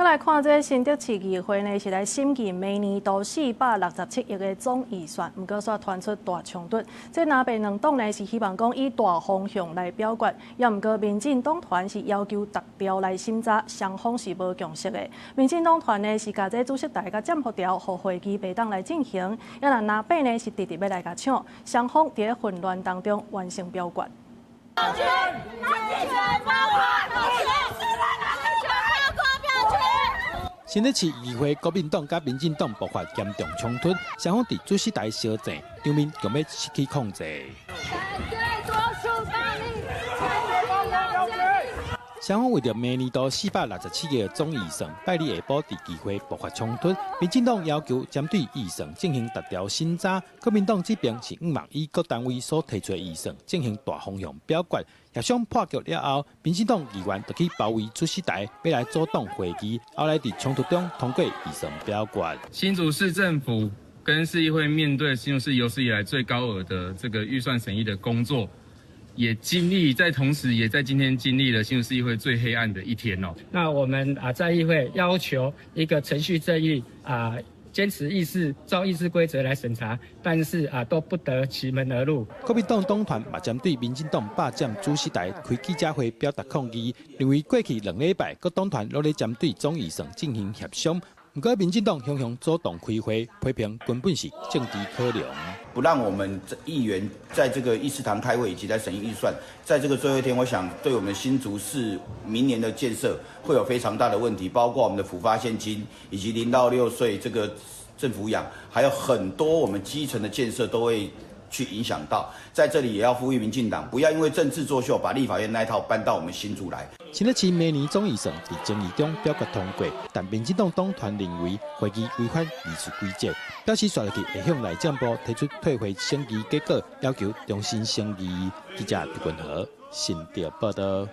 來看這新竹市議會呢，是來審議明年度467億的總預算，毋過煞傳出大衝突。這藍白兩黨呢是希望講以大方向來表決，也毋過民進黨團是要求逐條來審查，雙方是無共識的。民進黨團呢是共這主席台共占予條，予會議袂當來進行，也若藍白呢是直直欲來共搶，雙方佇咧混亂當中完成表決。新竹市議會國民黨佮民進黨爆發嚴重衝突，雙方佇主席台相爭，場面強欲失去控制。雙方為著明年度467億總預算，拜二下晡佇議會爆發衝突。民進黨要求針對預算進行逐條審查，國民黨這邊是向望以各單位所提出的預算進行大方向表決。協商破局了後，民進黨議員就去包圍主席台，欲來阻擋會議。後來佇衝突中通過預算表決。新竹市政府跟市議會面對新竹市有史以來最高額的這個預算審議的工作，也經歷在同時，也在今天經歷了新竹市議會最黑暗的一天哦。那我們啊在議會要求一個程序正義啊，堅持議事照議事規則來審查，但是啊都不得其門而入。國民黨黨團嘛針對民進黨霸佔主席台開記者會表達抗議，認為過去2禮拜各黨團攏咧針對總預算進行協商，毋過民進黨雄雄阻擋開會，批評根本是政治考量。不讓我們議員在這個議事堂開會，以及在審議預算，在這個最後一天，我想對我們新竹市明年的建設會有非常大的問題，包括我們的輔發現金，以及0到6歲這個政府養，還有很多我們基層的建設都會去影響到。在這裡也要呼籲民進黨，不要因為政治作秀，把立法院那一套搬到我們新竹來。新竹市明年總預算佇爭議中表決通過，但民進黨黨團認為會議違反議事規則，表示紲落去會向內政部提出退回審議結果，要求重新審議。記者陳君和新竹報道。